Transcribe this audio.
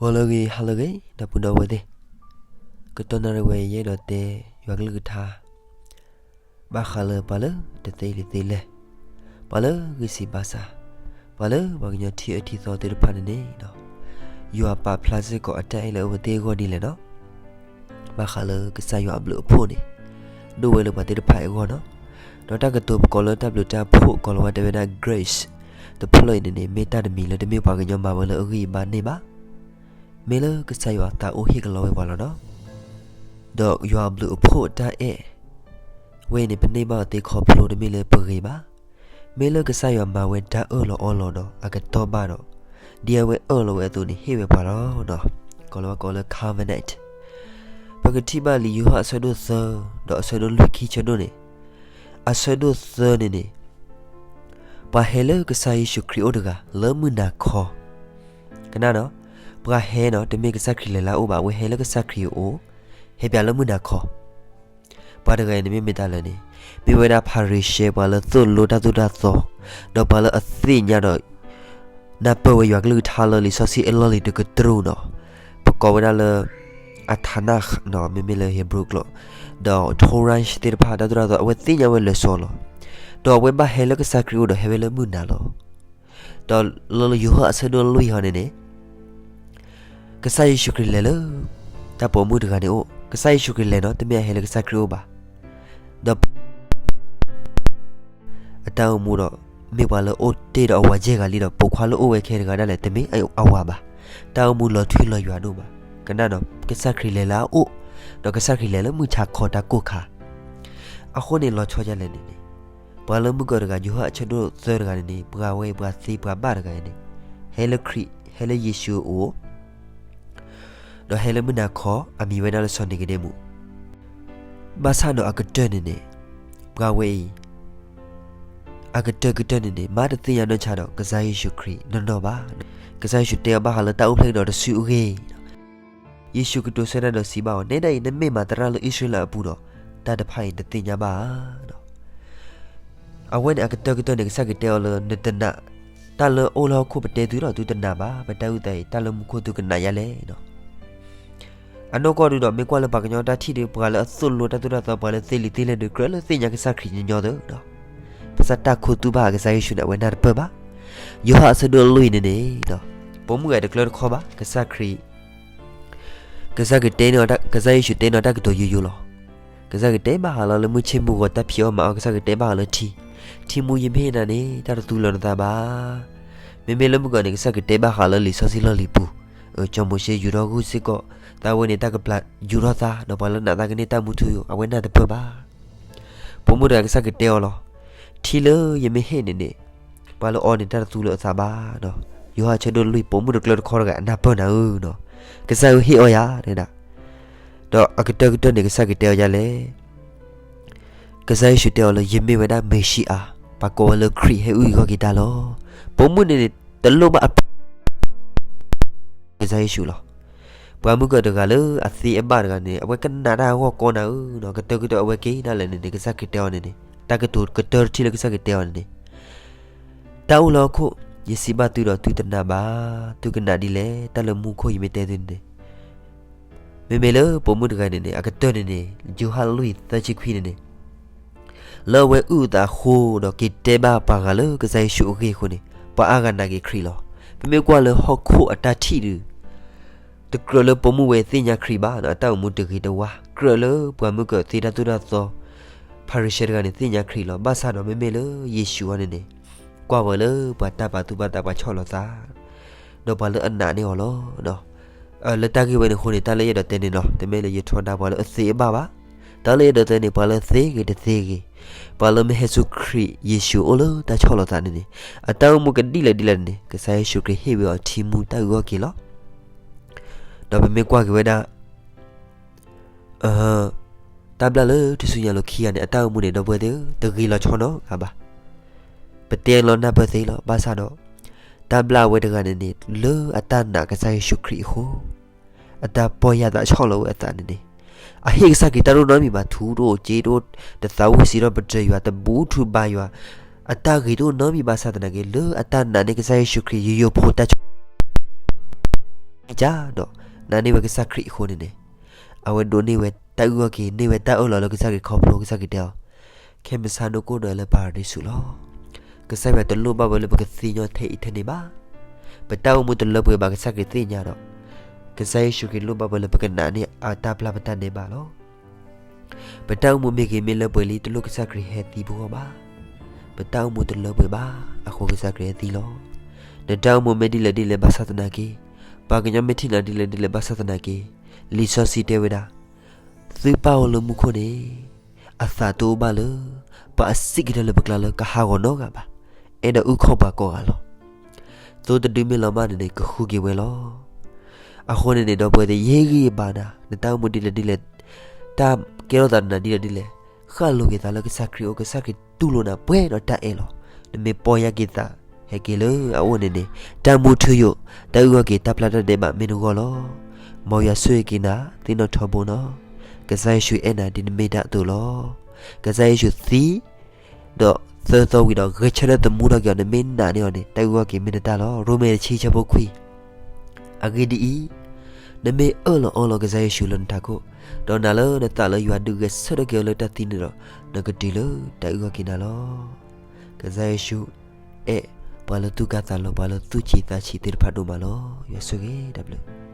ဂီၤလၢအဂ့ၤ ဟါလၢအဂ့ၤ ဒီပုၢ်ဒီဝဲၢ်သ့ၣ်, ကတီၢ်နၣ်ရံၣ်ဝဲအံၤ ယအဲၣ်ဒိးတဲယွၤကလုၢ်ကထါ ဘၣ်ဃးလၢပှၤလၢတသ့လံာ်သ့လဲၢ်, ပှၤလၢဂံၢ်စၢ်ဘါစၢ်, ပှၤလၢပှၤကညီထံအၢထံသီသ့ၣ်တဖၣ်န့ၣ်န့ၣ်, ယွၤပာ်ဖျါစ့ၢ်ကီးအတၢ်အဲၣ်လၢအဝဲသ့ၣ်အဂီၢ်ဒ်လဲၣ်နီၤ. ဘၣ်ဃးလၢကစၢ်ယွၤအဘျုးအဖှိၣ်န့ၣ် ဒိၣ်ဝဲလၢပှၤသ့ၣ်တဖၣ်အဂီၢ်နီၤ. ဒီးတၢ်ကတိၤပကိးလၢတၢ်ဘျုးတၢ်ဖှိၣ် ကိးလီၤဝဲတဲဝဲဒၣ် grace တဖျၢၣ်အံၤန့ၣ်န့ၣ် မ့ၢ်တၢ်တမံၤလၢတမ့ၢ်ပှၤကညီမၤဝဲလၢအဂံၢ်အဘါန့ၣ်ဘၣ်. မ့ၢ်လၢကစၢ်ယွၤသးအိၣ်ဟ့ၣ်ကလီဝဲပှၤလီၤနီၤ. ဒီးယွၤအဘျုးအဖှိၣ်အတၢ်အဲၣ်ဝဲအံၤန့ၣ် ပန့ၢ်ဘၣ်အီၤသ့ခီဖျိတမ့ၢ်လၢပဂ့ၤဘၣ်. မ့ၢ်လၢကစၢ်ယွၤမၤဝဲတၢ်အၢၣ်လီၤအီလီၤဒီးအကတီၢ်ဘၣ်ဒီး ဒ်အဝဲအၢၣ်လီၤဝဲအသိးန့ၣ် ဟ့ၣ်ဝဲပှၤလီၤ. ကိးလီၤဝဲကိးလၢ covenant. ပကထံၣ်ဘၣ်လံာ်ယိၤဟၣ်အဆၢဒိၣ်သၢ ဒီးအဆၢဒိၣ်လွံၢ်ခံဆၢဒိၣ်န့ၣ်, အဆၢဒိၣ်သၢန့ၣ်န့ၣ် ပှၤဟဲလၢကစၢ်ယ့ၣ်ၡူးခရံာ်အအိၣ်တဂၤ လၢမုၢ်နၤခီ, ကနၣ်နီၤ, ပှၤဟဲနီၤ တမ့ၢ်ကစၢ်ခရံာ်လဲၤလၢအအိၣ်ဘၣ်, အဝဲဟဲလၢကစၢ်ခရံာ်အအိၣ်, ဟဲပၠးလၢမုၢ်နၤခီ. ပှၤတဂၤအံၤန့ၣ်မ့ၢ်မတၤလဲၣ်န့ၣ်, မ့ၢ်ဝဲဒၣ်ဖၤရံၤၡဲ ပှၤလၢသိၣ်လိတၢ်သိၣ်တၢ်သီ, ဒီးပှၤလၢအသ့ၣ်ညါဒီး နၢ်ပၢၢ်ဝဲယွၤကလုၢ်ကထါလၢလံာ်စီဆှံအလီၢ်လံၤတကတြူၢ်နီၤ, ပကိးဝဲဒၣ်လၢ အထနၣ်နီၤ, မ့မ့ၢ်လၢ Hebrew ကျိာ်, ဒီး Torah သ့ၣ်တဖၣ်တၢ်သိၣ်တၢ်သီ အဝဲသ့ၣ်ညါဝဲလၢာ်စီလီၤ. ဒီးအဝဲဘၣ်ဟဲလၢကစၢ်ခရံာ်အအိၣ်ဒီးဟဲဝဲလၢမုၢ်နၤလီၤ. ဒီးလၢယိၤဟၣ်အဆၢဒိၣ်လွံၢ်ဟီန့ၣ်န့ၣ် ကစၢ်ယ့ၣ်ၡူးခရံာ်လဲၤလၢ တၢ်ပိာ်မုၣ်တဂၤန့ၣ်အိၣ်, ကစၢ်ယ့ၣ်ၡူးခရံာ်လဲၤနီၤ တမ့ၢ်အဟဲလၢကစၢ်ခရံာ်အိၣ်ဘၣ်. ဒီး အတၢ်အိၣ်မူဒီး မ့ၢ်ပှၤလၢအိၣ်တ့ၢ်ဒီးအဝၤယဲၢ်ဂၤလံဒီး ပိာ်ခွါလၢအိၣ်ဝဲခဲတဂၤဒၣ်လဲာ် တမ့ၢ်အဝၤဘၣ်. တၢ်အိၣ်မူလီၤထွံလီၤယွၤဒိၣ်မး, ကနၣ်နီၤ, ကစၢ်ခရံာ်လဲၤလၢအအိၣ်, ဒီးကစၢ်ခရံာ်လဲၤလၢမုၢ်ဆါခီတၢ်ကိၢ်ခါ, အဃိန့ၣ်လီၤဆီဒ်လဲၣ်န့ၣ်န့ၣ်, ပှၤလၢမုၢ်ကၢၤတဂၤ ယိၤဟၣ်အဆၢဒိၣ်သၢတဂၤန့ၣ်န့ၣ် ပှၤဝဲအံၤပှၤသ့ပှၤဘၣ်တဂၤအံၤန့ၣ် ဟဲလၢခရံာ် ဟဲလၢယ့ၣ်ၡူးအအိၣ် ဒီးဟဲလၢမုၢ်နၤခီ အမံၤဝဲဒၣ်လၢစီၤနံၤကဒ့မူး, ဘၣ်ဆၣ်ဒီးအကတၢၢ်န့ၣ်န့ၣ် ပှၤဝဲအံၤ အကတၢၢ်ကတၢၢ်န့ၣ်န့ၣ် မ့ၢ်တသ့ၣ်ညါနီၢ်ဆါဒီး ကစၢ်ယ့ၣ်ၡူးခရံာ်နီၢ်နီၢ်ဘၣ်. ကစၢ်ယ့ၣ်ၡူးတဲအီၤဘၣ်ဃးလၢတၢ်အိၣ်ဖျဲၣ်ကဒီးတစုအဂ့ၢ်, ယ့ၣ်ၡူးကတိၤဆၢတၢ်ဒီးစံးဘၣ်အီၤ, နဲဒၣ်အံၤ နမ့ၢ်မၤသရၣ်လၢအံၣ်စရ့လးအပူၤဒီး တၢ်တဖၣ်အံၤနသ့ၣ်ညါဘၣ်ဧါ. အဝဲန့ၣ်အကတၢၢ်ကတၢၢ်န့ၣ် ကစၢ်ခရံာ်တဲအီၤလၢ နတနာ်, တၢ်လၢအိၣ်လၢဟီၣ်ခိၣ်ပတဲသုဒီး သုတနာ်ဘၣ်, ပတၢ်အုၣ်သးအံၤ တၢ်လၢမူခိၣ်သုကနာ်ယါလဲၣ်. အနီၢ်ကီၢ်ဒုဒီး မ့ၢ်ကွၢ်လၢပှၤကညီတၢ်ထံၣ်ဒီး ပှၤလၢအသိၣ်လိတၢ်သိၣ်တၢ်သီ ပှၤလၢသ့လံာ်သ့လဲၢ်ဒီး ကြၢးလၢသ့ၣ်ညါကစၢ်ခရံာ်ညီညီသ့ဒီး ဘၣ်ဆၣ်တၢ်ခူသူၣ်ဘၣ်ကစၢ်ယ့ၣ်ၡူးန့ၣ် အဝဲနၢ်တပၢၢ်ဘၣ်. ယိၤဟၣ်အဆၢဒိၣ်လွံၢ်န့ၣ်န့ၣ်, ပိာ်မုၣ်ဂၤတကျၢတခီဘၣ်, ကစၢ်ခရံာ် ကစၢ်ခရံာ်တဲန့ၢ်, ကစၢ်ယ့ၣ်ၡူးတဲန့ၢ်တၢ်ကတိၤယိယိလီၤ. ကစၢ်ခရံာ်တဲဘၣ်ဃးလၢလၢမုၢ်ဆ့ၣ်မုၢ်ဂီၤတၢ်ဖံးအီၣ်မၤအီၣ်, ကစၢ်ခရံာ်တဲဘၣ်ဃးလၢထံ, ထံမူယမ့ၢ်ဟ့ၣ်နၤန့ၣ် တၢ်တသူလၢၤနသးဘၣ်. မ့မ့ၢ်လၢမုၢ်ကီၢ်န့ၣ် ကစၢ်ခရံာ်တဲဘၣ်ဃးလၢလံာ်စီဆှံလီၢ်လံၤပူၤ, စီၤမိၤၡ့ယူၤထီၣ်ဂုၢ်စ့ၢ်ကီး, သးဝဲန့ၣ်တၢ်ကပျၢ်ယူၤထီၣ်သး, ဒီးပှၤလၢနာ်သးကန့ၢ်တၢ်မူထူယိာ်, အဝဲနၢ်တပၢၢ်ဘၣ်. ပိာ်မုၣ်တဂၤကစၢ်ခရံာ်တဲအီၤလီၤ. ထံလၢယမ့ၢ်ဟ့ၣ်န့ၣ်န့ၣ်, ပှၤလၢအီန့ၣ်တၢ်တသူလၢၤအသးဘၣ်. ယိၤဟၣ်ဆၢဒိၣ်လွံၢ် ပိာ်မုၣ်တကျၢတခီတဂၤအနၢ်ပၢၢ်နၤဧၢ, ကစၢ်ဧၢဟ့ၣ်အီယၤဒၣ်. ဒီးအကတၢၢ်ကတၢၢ်န့ၣ် ကစၢ်ခရံာ်တဲအီၤဒ်လဲၣ်. ကစၢ်ယ့ၣ်ၡူးတဲအီၤလၢ ယမ့ၢ်ဝဲဒၣ်မ့ၤၡံအၤ, ပှၤကိးဝဲလၢခရံာ်ဟဲအုၣ်က့ၤခီၣ်က့ၤတၢ်လီၤ. ပိာ်မုၣ်န့ၣ်န့ၣ် တလိၣ်ဘၣ်အ ကစၢ်ယ့ၣ်ၡူးလီၤ. ပှၤမုၢ်ကၢၤတဂၤလၢအသ့အဘၣ်တဂၤန့ၣ် အဝဲကနၣ်တၢ်အဂီၢ်ကီနၤဧၢ, ကတၢၢ်ကတၢၢ်အဝဲက့ၤဒၣ်လဲာ်န့ၣ်န့ၣ် ကစၢ်ခရံာ်တဲအီၤန့ၣ်န့ၣ်, တၢ်ကတိၤကတၢၢ်တထံၣ်လၢကစၢ်ခရံာ်တဲအီၤန့ၣ်န့ၣ်, တၢ်အိၣ်လၢဟီၣ်ခိၣ် ယစံးဘၣ်သုဒီးသုတနာ်ဘၣ်, သုကနာ်ဒ်လဲၣ်, တၢ်လၢမူခိၣ်ယမ့ၢ်တဲသုန့ၣ်န့ၣ်, မ့မ့ၢ်လၢပိာ်မုၣ်တဂၤန့ၣ်န့ၣ် အကတၢၢ်န့ၣ်န့ၣ် ယိၤဟၣ်လွံၢ်သၢဆံခွံန့ၣ်န့ၣ် လၢအဝဲအုၣ်အသးအဃိ ဒီးက့ၤတဲဘၣ်ပှၤဂၤလၢကစၢ်ယ့ၣ်ၡူးအဂ့ၢ်အဃိန့ၣ် ပှၤအါဂၤနာ်က့ၤခရံာ်လီၤ. ပမ့ၢ်ကွၢ်လၢဟီၣ်ခိၣ်အတၢ်ထံၣ်ဒုး တကြၢးလၢပိာ်မုၣ်ဝဲသ့ၣ်ညါခရံာ်ဘၣ်, အတၢ်အိၣ်မူတဂ့ၤတဝါ, ကြၢးလၢပှၤမုၢ်ကၢၤသ့တၢ်သိၣ်တၢ်သီ ဖၤရံၤၡဲတဂၤန့ၣ် သ့ၣ်ညါခရံာ်လီၤ. ဘၣ်ဆၣ်ဒီးမ့မ့ၢ်လၢယ့ၣ်ၡူးအံၤန့ၣ်န့ၣ် ကွၢ်ဝဲလၢပှၤတၢ်ပာ်သူၣ်ပာ်သး ပှၤဆီၣ်လီၤသး ဒီးပှၤလၢအနာ်န့ၢ်အီၤလီၤ. လၢတၢ်ဂ့ၢ်ဝဲန့ၣ်အဃိန့ၣ် တၢ်လၢယအဲၣ်ဒိးတဲန့ၣ်လီၤ, တမ့ၢ်လၢယထီဒါပှၤလၢအသ့အဘၣ်ဘၣ်. တၢ်လၢယအဲၣ်ဒိးတဲန့ၣ် ပှၤလၢသ့ဂ့ၤတသ့ဂ့ၤ, ပှၤလၢမ့ၢ်ဟဲဆူခရံာ်ယ့ၣ်ၡူးအအိၣ်လၢတၢ်ဆီၣ်လီၤသးန့ၣ်န့ၣ် အတၢ်အိၣ်မူကဒ်လဲၣ်ဒ်လဲၣ်န့ၣ်န့ၣ် ကစၢ်ယ့ၣ်ၡူးခရံာ်ဟ့ၣ်ဝဲအီၤထံမူတၢ်အုၣ်ကီၢ်က့ၤလီၤ. ဒီးပမ့ၢ်ကွၢ်က့ၤဝဲဒၣ် တၢ်ဘျၣ်လၢထူၣ်စုညါလိၤခံဂၤန့ၣ် အတၢ်အိၣ်မူန့ၣ် ဒီပုၢ်ဝဲၢ်သ့ၣ်ဧၢ, တဂ့ၤလီၤဆီနီတဂၤဘၣ်. ပတဲလီၤနၢ်ပၢၢ်သ့လီၤ. ဘၣ်ဆၣ်ဒီး တၢ်ဘျၣ်ဝဲတဂၤန့ၣ်န့ၣ် လၢအတၢ်နာ်ကစၢ်ယ့ၣ်ၡူးခရံာ်အဃိ, အတၢ်ပီၢ်ယၢ်သးဆီၣ်လီၤဝဲအသးန့ၣ်န့ၣ်, အဟ့ၣ်ကစၢ်ခရံာ်တၢ်ဒိၣ်နီတမံၤဘၣ်, ထူတအိၣ်, စ့တအိၣ်, တသးဝံၣ်စံးထီၣ်ပတြၢၤယွၤ, တဘူၣ်ထူဘါယွၤ, အတၢ်ဂ့ၤတအိၣ်နီတမံၤဘၣ်ဆၣ်သနာ်က့ လၢအတၢ်နာ်န့ၢ်ကစၢ်ယ့ၣ်ၡူးခရံာ် ယိယိဖိတၢ်ဆီၣ် ကစၢ်ယွၤအတၢ်အဲၣ်ကစၢ်ခရံာ်အတၢ်အဲၣ်ကစၢ်ဒီး နာ်န့ၢ်ဝဲကစၢ်ခရံာ်အဃိန့ၣ်န့ၣ်, အဝဲဒိးန့ၢ်ဝဲတၢ်အုၣ်အီၣ်က့ၤ န့ၢ်ဝဲတၢ်အၢၣ်လီၤလၢကစၢ်ခရံာ်ခီဖျိ ကစၢ်ခရံာ်တဲအီၤ, ခဲမုၢ်ဆါနကိၣ်ဒီးလၢပၤရဒံစူၤလီၤ. ကစၢ်ယွၤတလိၣ်ဘၣ်ဝဲလၢပကသ့ၣ်ညါထဲအံၤထဲန့ၣ်ဘၣ်. ပတၢ်အိၣ်မူတလၢပှဲၤဘၣ် ကစၢ်ခရံာ်သ့ၣ်ညါဒီး, ကစၢ်ယ့ၣ်ၡူးခရံာ်လိၣ်ဘၣ်ဝဲလၢပကနာ်န့ၢ်အတၢ်ပျၢ်ပတၢ်ဒဲးဘးလီၤ. ပတၢ်အိၣ်မူမ့ၢ်ဂ့ၤမ့ၢ်လၢပှဲၤလံ တလိၣ်ကစၢ်ခရံာ်ဟဲသံပဂီၢ်ဘၣ်. ပတၢ်အိၣ်မူတလၢပှဲၤဘၣ်အဃိ ကစၢ်ခရံာ်ဟဲသံလီၤ. နတၢ်အိၣ်မူမ့ၢ်ဒ်လဲၣ်ဒ်လဲၣ်ဘၣ်ဆၣ်သနာ်က့, ပှၤကညီမ့ၢ်ထံၣ်နၤဒ်လဲၣ်ဒ်လဲၣ်ဘၣ်ဆၣ်သနာ်က့, လံာ်စီဆှံတဲဝဲဒၣ်, သုပၢ်အိၣ်လၢမူခိၣ်န့ၣ် အသးတအိၣ်ဘၣ်လၢ ပှၤအစံးကတၢၢ်လၢပကျါလၢကဟးဂီၤနီတဂၤဘၣ်. အဲၣ်ဒိးအုၣ်ခီၣ်ပှၤကိးဂၤလီၤ. သိတဒုမ့ၢ်လီၤမၢ်န့ၣ်န့ၣ် ကဃုက့ၤဝဲလီၤ. အဃိန့ၣ်န့ၣ် ဒီပုၢ်ဝဲၢ်သ့ၣ် ယဟ့ၣ်ဂံၢ်ဘါနၤ, နတၢ်အိၣ်မူဒ်လဲၣ်ဒ်လဲၣ်, တၢ်ကဲထီၣ်သးနၤဒ်လဲၣ်ဒ်လဲၣ်, ဃၣ်လိၤက့ၤသးလၢကစၢ်ခရံာ်အအိၣ်, ကစၢ်ခရံာ်တူၢ်လိာ်နၤပှဲၤဒီးတၢ်အဲၣ်လီၤ. နမ့ၢ်ပီၢ်ယၢ်က့ၤသး ဟဲက့ၤလၢအအိၣ်န့ၣ်န့ၣ်, တၢ်မူထူယိာ်, တၢ်အုၣ်အီၣ်က့ၤ တၢ်ပျၢ်တၢ်ဒဲးဘးမ့ၢ်နဂီၢ်လီၤ. မ်ယွၤဆိၣ်ဂ့ၤက့ၤနၤ သ့ၣ်နီၣ်ထီဘိနီၤ. ကစၢ်ယ့ၣ်ၡူးအဲၣ်နၤဒ်နမ့ၢ်ဒၣ်အသိးလီၤ. ကစၢ်ယ့ၣ်ၡူးသံ ဒီးသၢသီဝံၤဒီး ဂဲၤဆၢထၢၣ်သမူထီၣ်က့ၤအီၤ, နမ့ၢ်နာ်န့ၢ်အီၤန့ၣ် တၢ်အုၣ်အီၣ်က့ၤမ့ၢ်နတၢ်လီၤ. ရိမ့ၤတဆံဆၢဖိခွံ. အဂ့ၢ်ဒ်အံၤ, နမ့ၢ်အၢၣ်လီၤအီလီၤကစၢ်ယ့ၣ်ၡူးလၢနထးခိၣ်, ဒီးနာ်လၢနသးလၢယွၤဒုးဂဲၤဆၢထၢၣ်က့ၤအီၤလၢတၢ်သံန့ၣ်ဒီး, နကတုၤလၢတၢ်အုၣ်အီၣ်က့ၤနၤလီၤ. ကစၢ်ယ့ၣ်ၡူးအဲၣ်ပှၤလၢသူၣ်ကါသးလီၤ, ပှၤလၢသူၣ်ဆံးသးဆံးသ့ၣ်တဖၣ်ဒိၣ်မးလီၤ. ယွၤဆိၣ်ဂ့ၤတၢ်ဘျုး